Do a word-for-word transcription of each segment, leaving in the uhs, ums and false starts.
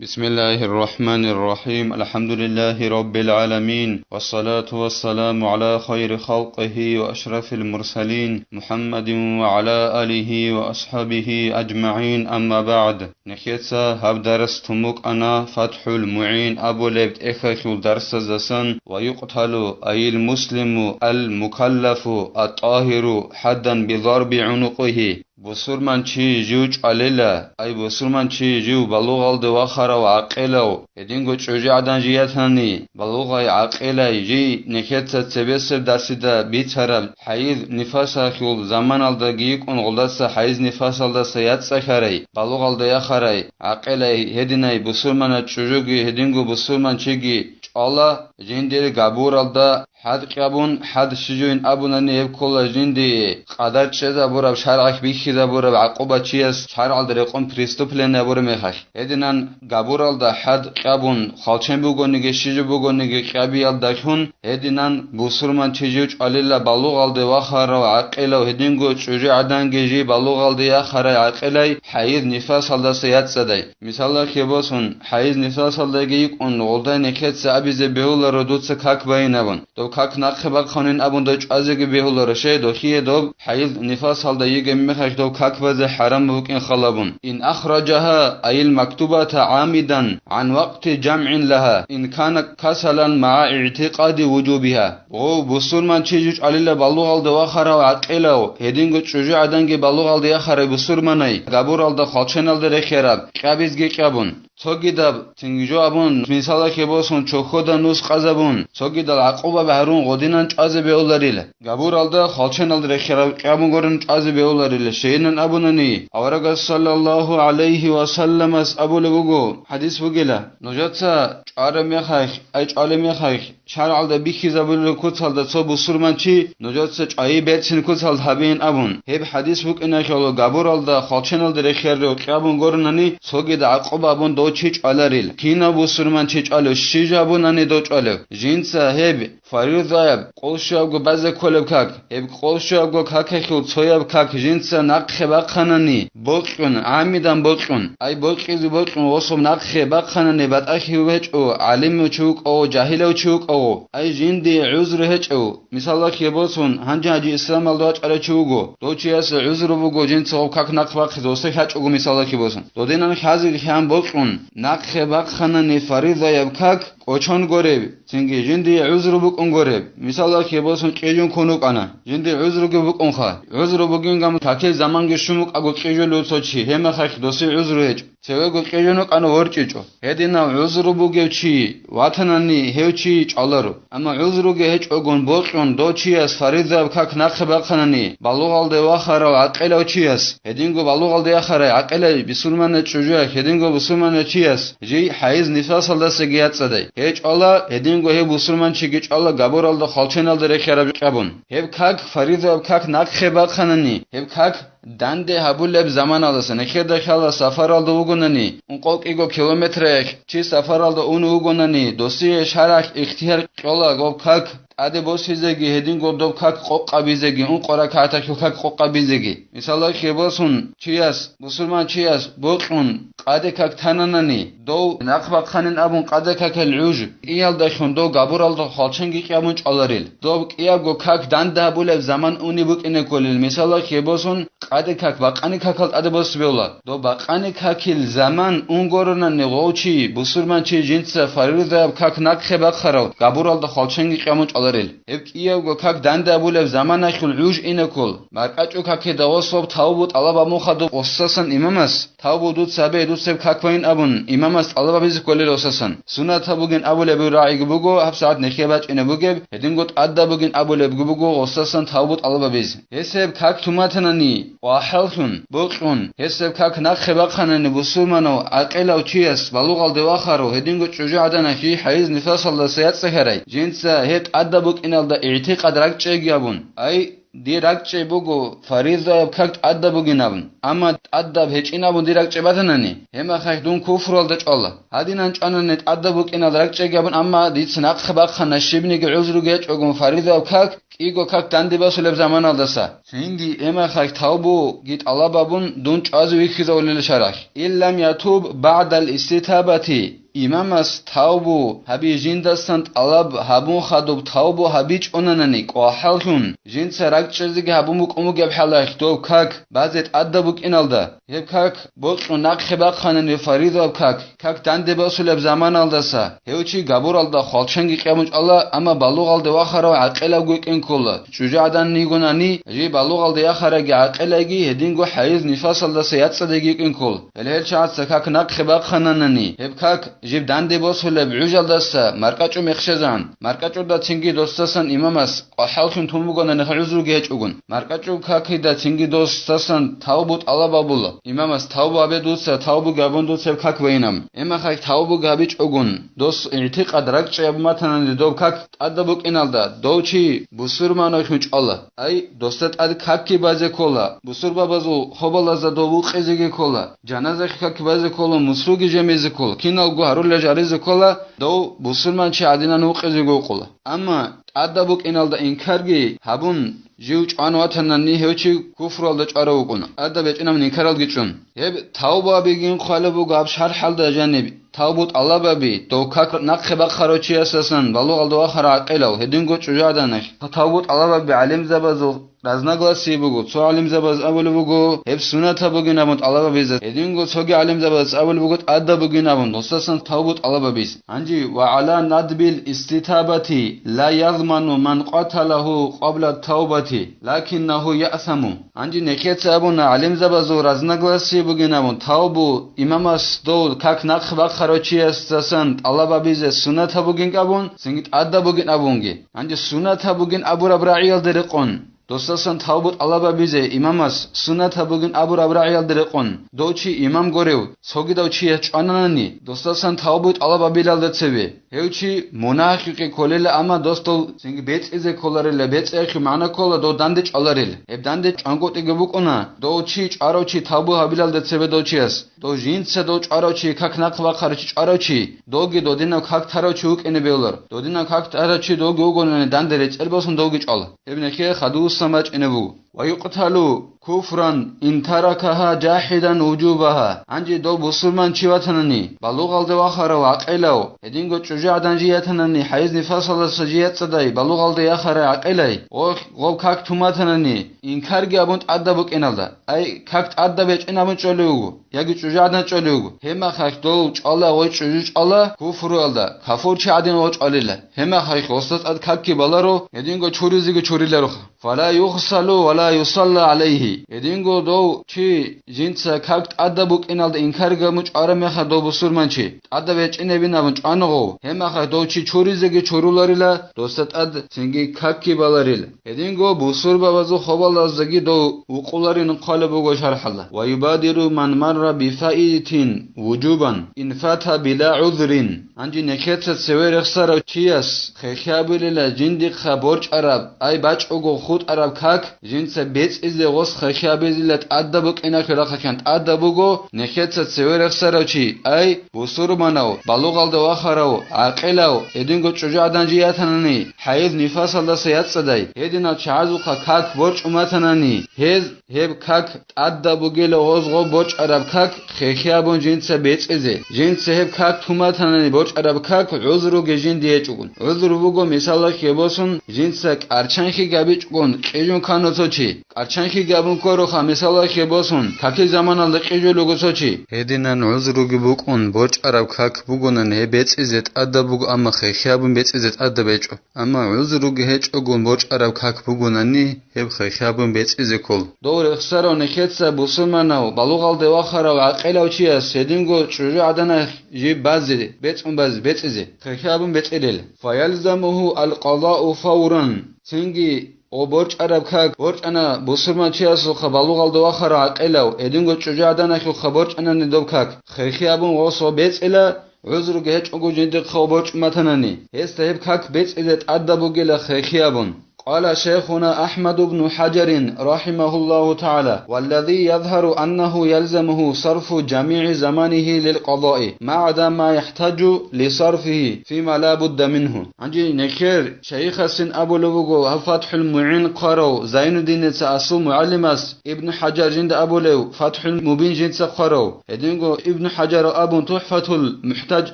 بسم الله الرحمن الرحيم. الحمد لله رب العالمين. والصلاة والسلام على خير خلقه وأشرف المرسلين محمد وعلى آله وأصحابه أجمعين. أما بعد. Нехеца гьаб дарс тумукъана ФатхӀул МугӀин абулеб тӀехьалъул дарсаздасан: ويقتل أي المسلم المكلف الطاهر حدا بضرب عنقه. Бусурман чи жив чӀвалила, ай бусурман чи жив балугъалде вахарав гӀакъилав, гьединго чӀужугӀадан жиятани, балугъай гӀакъилай жий нехеца цебесеб дарсида бицараб хӀайз-нифасалъул заманалдаги йикӀун гъолдаса хӀайз-нифасалдаса яцӀцӀалъарай, балугъалде яхарай, гӀакъилай гьединай бусурмана чӀужуги гьединго бусурман чиги чӀвала жиндир габуралда хӀад кьабун, хӀад щижуйин абунани гьеб ккола жиндие къадар чӀезабураб, шаргӀалъ бихьизабураб гӀакъуба чияс шаргӀалда рекъон преступление гьабураб мехалъ. Гьединан габуралда хӀад кьабун, хвалчен бугониги, щижу бугониги кьабиялдалъун, гьединан бусурман чи жив чӀвалила балугъалде вахарав гӀакъилав гьединго чӀужугӀаданги жий балугъалде яхарай гӀакъилай хӀайз-нифасалдаса яцӀцӀадай. Мисалалъе босун, хӀайз-нифасалдаги йикӀун гъолдай нехеца абизе бегьуларо дуца как байинабун. Доб как нахъе бахъанин абун дой чӀвазеги бегьуларо, щай дохие доб хӀайз-нифасалда йигеб мехалъ доб как базе хӀарам букӀин халабун. إن أخرجها أي المكتوبة عامدا عن وقت جمع لها إن كان كسلا مع اعتقاد وجوبها. Гъов бусурман чи жив чӀвалила балугъалде вахарав гӀакъилав, гьединго чӀужугӀаданги балугъалде яхарай бусурманай, габуралда хвалченалда рехиараб, кьабизги кьабун. Цогидаб цинги жо абун, мисалалъе босун, чохьода нус къазабун, цогидал гӀакъубаби гьарун гъодинан чӀвазе бегьуларила. Габуралда хвалченалда рехиараб кьабун гурин чӀвазе бегьуларила, щайинан абунани, аварагас саллаллагьу гӀалайгьи ва салламас абулеб буго, хӀадис бугила: нужеца чӀвараб мехалъ, ай чӀвалеб мехалъ, шаргӀалда бихьизабулел куцалда цо бусурман чи нужеца чӀвайи берцин куцалда гьабеян абун, гьеб хӀадис букӀиналъула габуралда хвалченалда рехиарав кьабун гурнани цогидаб гӀакъуба абун дов чи чӀваларил. Кинав бусурман чи чӀвалев, щиж абунани дов чӀвалев, жинца гьеб фаризаяб къолщуябго базе кколеб как, гьеб къолщуябго какалъул цояб как жинца нахъе бахъанани, бокьун, гӀаммидан бокьун, ай бокьизе бокьун гъособ нахъе бахъанани батӀалъи гьечӀо, гӀалимав чи вукӀаго, жагьилав чи вукӀаго, ай жиндие гӀузру гьечӀев, мисалалъе босун, гьанже гьанже исламалда вачӀарав чи вуго, дов чиясе гӀузру буго жинца гъоб как нахъ бахъизе, гъосда хьачӀого, мисалалъе босун. Додинан хьазеги хӀан бокьун, нахъе бахъанани фаризаяб как кӀочон гореб, цинги жиндие гӀузру букӀун гореб, мисалалъе босун, кьижун ккун вукӀана, жиндие гӀузруги букӀунха. ГӀузру бугин гам какил заманги щун вукӀаго кьижулев цо чи, гьеб мехалъ досие гӀузру гьечӀо. Цевего кьижун вукӀана, ворчӀичӀо. Гьединав гӀузру бугев чи ватанани, гьев чи чӀваларо. Амма гӀузруги гьечӀогун бокьун дов чияс фаризаяб как нахъе бахъанани, балугъалде вахарав гӀакъилав чияс, гьединго балугъалде яхарай гӀакъилай бусурманай чӀужуялъ гьединго бусурманай чияс жий хӀайз-нифасалдасаги яцӀцӀадай. Гьей чӀвала, гьединго гьев бусурманчиги чӀвала габуралда хвалченалда рехиараб кьабун. Гьеб как, фаризаяб как нахъе бахъанани, гьеб как данде гьабулеб заманалдаса, нехеда хьала сафаралда вугонани, ункъо-кӀиго километраялъ чи сафаралда ун вугонани, досие шаргӀалъ ихтияр кьола гъоб как тӀаде босизеги, гьединго доб как къокъабизеги, ункъо ракагӀаталъул как къокъабизеги. Мисалалъе босун, чияс, бусурман чияс бокьун, къаде как тананани, дов нахъ бахъанин абун къаде какал гӀуж иялдалъун дов габуралда хвалченги кьабун чӀваларил. Доб кӀиябго как данде гьабулеб заман уни букӀине кколел, мисалалъе босун, къаде как бакъани какал тӀаде босбевла. Доб бакъани какил заман ун гуронани гъов чи, бусурман чи жинца фаризаяб как нахъе бахъарав габуралда хвалченги кьабун чӀваларил. Гьеб кӀиябго как данде гьабулеб заманалъул гӀуж ине ккол, маркӀачӀул какида гъособ тавбу тӀалаб гьабун хадуб гъосасан имамас, тавбу дуца гьабе, дуцеб как байин абун, имамас тӀалаб гьабизе кколел гъосасан. Суннатаб бугин абулеб рагӀиги буго, гьабсагӀат нехие бачӀине бугеб, гьединго тӀадаб бугин абулебги буго гъосасан тавбу тӀалаб гьабизе. Гьесеб как туматанани, вахӀаллъун, бокьун, гьесеб как нахъе бахъанани бусурманав гӀакъилав чияс балугъалде вахарав гьединго чӀужугӀаданалъ жий хӀайз-нифасалдаса яцӀцӀалъарай, жинца гьеб тӀадаб букӀиналда игӀтикъад ракӀчӀейги абун. Ай, дир ракӀчӀей буго фаризаяб как тӀадаб бугин абун, амма тӀадаб гьечӀин абун дир ракӀчӀей батанани, гьеб мехалъ дун куфруялда чӀвала. Гьадинан чӀванани тӀадаб букӀиналда ракӀчӀейги абун, амма дица нахъе бахъана щибниги гӀузруги гьечӀогун фаризаяб как, кӀиго как данде босулеб заманалдаса. Цинги гьеб мехалъ тавбуги тӀалаб абун дун чӀвазе вихьизавулила шаргӀалъ. Иллам ятуб баъдал иститабати, имамас тавбу гьаби жиндасан тӀалаб гьабун хадуб тавбу гьабичӀонанани кӀвахӀаллъун, жинца ракӀчӀезеги гьабун букӀун бугеб хӀалалъ доб как базе тӀадаб букӀиналда, гьеб как бокьун нахъе бахъанани фаризаяб как, как данде босулеб заманалдаса, гьев чи габуралда хвалчанги къябун чӀвала, амма балугъалде вахарав гӀакъилавго йикӀин ккола. ЧӀужугӀадан йигонани, жий балугъалде яхараги гӀакъилайги, гьединго хӀайз-нифасалдаса яцӀцӀадеги йикӀин ккол. Гьеле гьел чагӀаца как нахъе бахъананани, гьеб как жиб данде босулеб гӀужалдаса маркӀачӀу мехщезан, маркӀачӀуда цинги досдасан имамас кӀвахӀаллъун тун бугонани гӀузруги гьечӀогун, маркӀачӀу какида цинги досдасан тавбу тӀалаб абула. Имамас тавбу гьабе дуца, тавбу гьабун дуца гьеб как байинаб. Гьеб мехалъ тавбу гьабичӀогун, дос игӀтикъад ракӀчӀей абун батанани доб как тӀадаб букӀиналда, дов чи бусурманавлъун чӀвала. Ай, досда тӀад какги базе ккола, бусурбабазул хобалазда дов вукъизеги ккола, жаназахъе какги базе ккола, мусруги жемизе ккола, киналго гьарулел жаризе ккола, дов бусурманчи гӀадинан вукъизеги вукъула. Амма тӀадаб букӀиналда инкарги гьабун, жив чӀван ватанани гьев чи куфруялда чӀварав вукӀуна, тӀадаб гьечӀинаб инкаралги чӀун. Гьеб тавбу абигин хъвалеб буго гьаб шархӀалда жаниб. Тавбу тӀалабаби, дов как нахъе бахъарав чиясасан балугъалда вахарав гӀакъилав, гьединго чӀужугӀаданалъ. Тавбу тӀалабаби гӀалимзабазул разногласие буго, цо гӀалимзабаз абулеб буго, гьеб суннатаб бугин абун тӀалабабизе, гьединго цоги гӀалимзабаз абулеб буго тӀадаб бугин абун, досдасан тавбу тӀалабабиз. Гьанже, ва гӀала надбил иститабати ла язману ман къаталагьу къабла тавбати, лакиннагьу яъсаму. Гьанже нехеца абуна, гӀалимзабазул разногласие бугин абун, тавбу имамас дов как нахъ бахъарав чиясдасан тӀалабабизе суннатаб бугин абун, цинги тӀадаб бугин абунги. Гьанже суннатаб бугин абураб рагӀиялда рекъон, досдасан тавбу тӀалабабизе имамас суннатаб бугин абураб рагӀиялда рекъон, дов чи имам гурев цогидав чияс чӀвананани, досдасан тавбу тӀалабабилалда цебе. Гьев чи мунагьахъе кколела, амма дос дов цинги бецӀизе кколарила, бецӀиялъул магӀна ккола дов данде чӀваларил. Гьеб данде чӀванкӀутӀиги букӀуна, дов чи чӀварав чи тавбу гьабилалда цебе дов чияс. Дов жинца дов чӀварав чи, как нахъ бахъарав чи чӀварав чи, довги додинав как тарав чи вукӀине бегьулар. Додинав как тарав чи довги вугонани данде рецӀел босун довги чӀвала. Гьеб нехие хадусан бачӀине буго. Ва юкъталу куфран ин таракаха жахӀидан вужубаха. Гьанже дов бусурман чи ватанани, балугъалде вахарав гӀакъилав, гьединго чӀужугӀадан жий ятанани, хӀайз-нифасалдаса жий яцӀцӀадай, балугъалде яхарай гӀакъилай, гъо-, гъоб как тун батанани, инкарги абун тӀадаб букӀиналда, ай, как тӀадаб гьечӀин абун чӀолев вуго, яги чӀужугӀадан чӀолев вуго, гьеб мехалъ дов чӀвала гъой чӀужу чӀвала куфруялда, кафур чи гӀадин гъой чӀвалила, гьеб мехалъ гъосда тӀад какги баларо, гьединго чуризеги чурилароха. Фала югъсалу ва ла юсалла гӀалайгьи. Гьединго дов чи жинца как тӀадаб букӀиналда инкарги абун чӀвараб мехалъ дов бусурманчи, тӀадаб гьечӀин гьебин абун чӀванаго, гьеб мехалъ дов чи чуризеги чуруларила, досда тӀад цинги какги баларила. Гьединго бусурбабазул хобалаздаги дов вукъуларин хъвалеб буго шархӀалда. Ва юбадиру ман марра бифаитин вужубан ин фата била гӀузрин. Гьанже нехеца цеве рехсарав чияс хехиабилила жиндихъа борчӀараб, ай бачӀого хутӀараб как, жинца бецӀизе гъос хехиабизила тӀадаб букӀиналъул рахъалъан тӀадаб буго, нехеца цеве рехсарав чи, ай бусурманав, балугъалда вахарав, гӀакъилав, гьединго чӀужугӀадан жий ятанани, хӀайз-нифасалдаса яцӀцӀадай, гьединал чагӀазухъа как борчӀун батанани, гьез гьеб как тӀадаб бугила гъоз гъо борчӀараб как хехиабун жинца бецӀизе. Жинца гьеб как тун батанани борчӀараб как гӀузруги жинди гьечӀогун. ГӀузру буго, мисалалъе босун, жинца кӀарчанхъи гьабичӀогун кьижун ккана цо чи. КӀарчанхъи гьабун ккороха, мисалалъе босун, какил заманалда кьижулего цо чи. Гьединан гӀузруги букӀун борчӀараб как бугонани гьеб бецӀизе тӀадаб буго, амма хехиабун бецӀизе тӀадаб гьечӀо. Амма гӀузруги гьечӀогун борчӀараб как бугонани, гьеб хехиабун бецӀизе ккол. Дов рехсарав нехеца бусурманав, балугъалде вахарав гӀакъилав чияс гьединго чӀужугӀаданалъ жиб базе, бецӀун базе, бецӀизе, хехиабун бецӀилел. Фаялзамуху алкъазау фавран. Цинги гъо борчӀараб как борчӀана бусурманчиясухъа балугъалда вахарав гӀакъилав, гьединго чӀужугӀаданалъухъа борчӀанани доб как, хехиабун гъос гъо бецӀила, гӀузруги гьечӀого жиндихъа гъо борчӀун батанани, гьесда гьеб как бецӀизе тӀадаб бугила хехиабун. قال شيخنا أحمد بن حجر رحمه الله تعالى: والذي يظهر أنه يلزمه صرف جميع زمانه للقضاء ما عدا ما يحتاج لصرفه فيما لا بد منه. Гьанже нехер шайихасин абулеб буго гьав ФатхӀул МугӀин хъварав Зайнуддиница, асул мугӀалимас, Ибн ХӀажар жинда абулев, ФатхӀул Мубин жинца хъварав, гьединго Ибн ХӀажарал абун ТухӀфатул МухӀтаж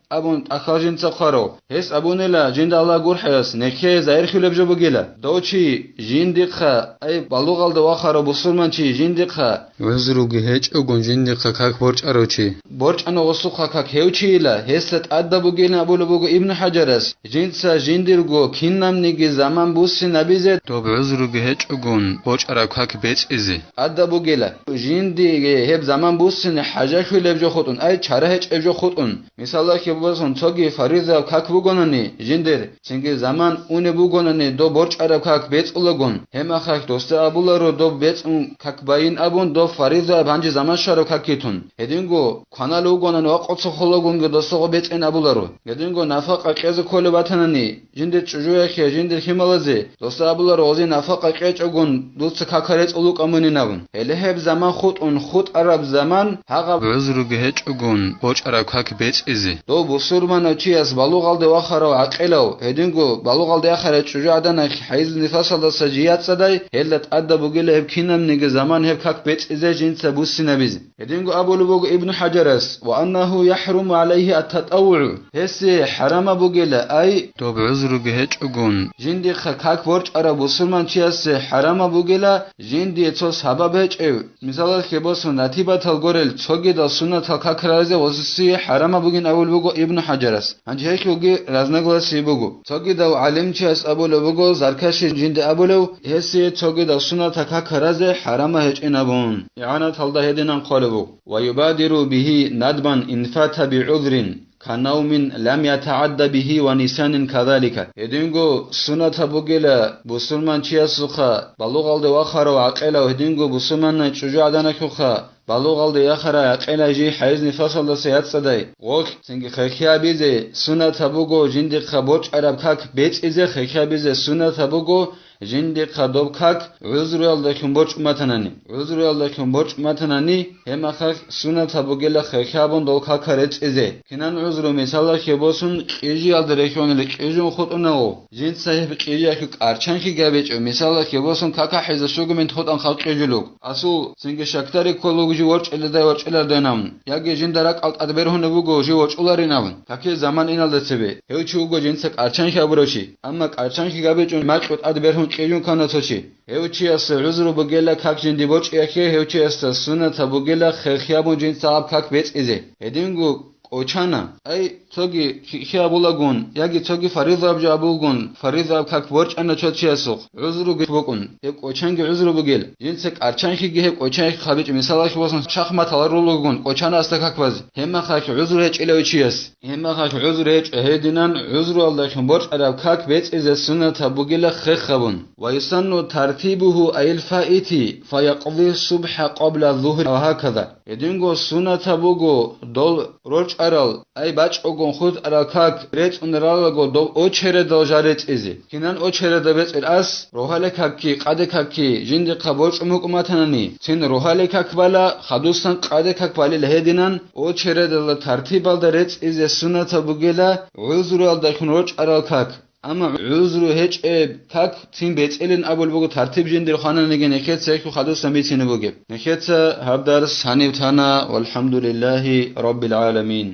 абун тӀахьал жинца хъварав. Гьес абунила жинда Аллагь гурхӀаяс, нехее загьирлъулеб жо бугила. Дов чи жиндихъа, ай, балугъалда вахарав бусурман чи жиндихъа, гӀузруги гьечӀогун жиндихъа как борчӀарав чи, борчӀана гъосухъа как гьев чийила, гьесда тӀадаб бугилан абулеб буго Ибн ХӀажарас, жинца жиндирго кинабниги заман буссинабизе, доб гӀузруги гьечӀогун борчӀараб как бецӀизе тӀадаб бугила. Жиндиги гьеб заман буссине хӀажалъулеб жо хутӀун, ай, чара гьечӀеб жо хутӀун. Мисалалъе босун, цоги фаризаяб как бугонани жиндир, цинги заман унеб бугонани доб борчӀараб как бецӀулагун, гьеб мехалъ досда абуларо доб бецӀун как байин абун, доб фаризаяб гьанже заман щвараб как йитун. Гьединго кваналев вугонани вакъуцахъулагунги досдаго бецӀин абуларо. Гьединго нафакъа кьезе кколеб батанани, жиндир чӀужуялъе, жиндир лъималазе, досда абуларо, гъозие нафакъа кьечӀогун, дуца кака рецӀул рукӀа мунин абун. Гьеле гьеб заман хутӀун, хутӀараб заман гьагъаб гӀузруги гьечӀогун борчӀараб как бецӀизе. Дов бусурманав чияс балугъалде вахарав гӀакъилав, гьединго балугъалде яхарай чӀужугӀаданалъ хӀайз-нифасалдаса жий яцӀцӀадай, гьелда тӀадаб бугила гьеб кинабниги заман гьеб как бецӀизе жинца буссинабизе. Гьединго абулеб буго Ибн ХӀажарас: «Ва аннагьу яхӀруму гӀалайгьи ат-татӀаввугӀу», гьесие хӀарамаб бугела, ай, доб гӀузруги гьечӀогун, жиндихъа как борчӀарав бусурманчиясе хӀарамаб бугела, жиндие цо сабаб гьечӀев, мисалалъе босун, ратибатал горел цогидал суннатал как разе гъосие хӀарамаб бугин абулеб буго Ибн ХӀажарас. Гьанже гьелъулги разногласие буго. Цогидав гӀалимчияс абулеб буго, Заркаши жинда абулев, гьесие цогидал суннатал как разе хӀарамаб гьечӀин абун. ИгӀанаталда гьединан хъвалеб буго: «Ва юбадиру бигьи надман ин фата бигӀузрин, ка навмин лам ятагӀадда бигьи ва нисянин казалика». Гьединго суннатаб бугела бусурманчиясухъа, балугъалде вахарав гӀакъилав, гьединго бусурманай чӀужугӀаданахьухъа, балугъалде яхарай гӀакъилай жий хӀайз-нифасалдаса яцӀцӀадай, гъолъ цинги хехиабизе суннатаб буго, жиндихъа борчӀараб как бецӀизе хехиабизе суннатаб буго, жиндихъа доб как гӀузруялдалъун борчӀун батанани. ГӀузруялдалъун борчӀун батанани, гьеб мехалъ суннатаб бугела хехиабун дол кака рецӀизе. Кинан гӀузру, мисалалъе босун, кьижиялда рехьонили кьижун хутӀунав, жинца гьеб кьижиялъул кӀарчанлъи габичӀев, мисалалъе босун, кака хӀеза щуго минут хутӀан хал кьижулуг. Асул, цинги щакдари кколуг жив ворчӀеледай ворчӀелардайнавун, яги жинда ракӀал тӀад бергьунеб буго жив ворчӀуларинавун, каке заман иналда цебе. Гьев чи вуго жинца кӀарчанлъи абурав чи, амма кӀарчанлъи габичӀун макьу тӀад бергьун кьижун ккана цо чи. Гьев чиясе гӀузру бугела как жинди борчӀиялъе, гьев чиясда суннатаб бугела хехиабун жинца гьаб как бецӀизе. Гьединго кӀочана. Ай, цоги хихиабулагун, яги цоги фаризаяб жо абулгун, фаризаяб как борчӀана чо чиясухъ, гӀузруги букӀун, гьеб кӀочанги гӀузру бугел. Жинца кӀарчанлъиги гьеб кӀочанлъи хабичӀ, мисалалъе босун, шахматал рулагун, кӀочана асда как базе. Гьеб мехалъ гӀузру гьечӀила гьев чияс. Гьеб мехалъ гӀузру гьечӀо гьединан, гӀузруялдалъун борчӀараб как бецӀизе суннатаб бугила хехабун. Ва юсанну тартибугьу айил фаити, фаякъзи субхӀа къабла зугьри ва гьаказа. Гьединго суннатаб буго дол рорчӀарал, ай бачӀогун хутӀарал как рецӀун ралаго дол очередал жал рецӀизе. Кинан очередал бецӀил ас, рогьалил какги, къаде какги жиндихъа борчӀун букӀун батанани, цин рогьалил как бала, хадусан къаде как балила гьединан, очередалда тартибалда рецӀизе суннатаб бугела гӀузруялдалъун рорчӀарал как. Амма гӀузру гьечӀеб как цин бецӀилин абулеб буго тартиб жиндир хвананиги нехеца гьелъул хадусан бицине бугеб. Нехеца гьаб дарс гьанив тана, валхӀамдулиллагьи раббил гӀаламин.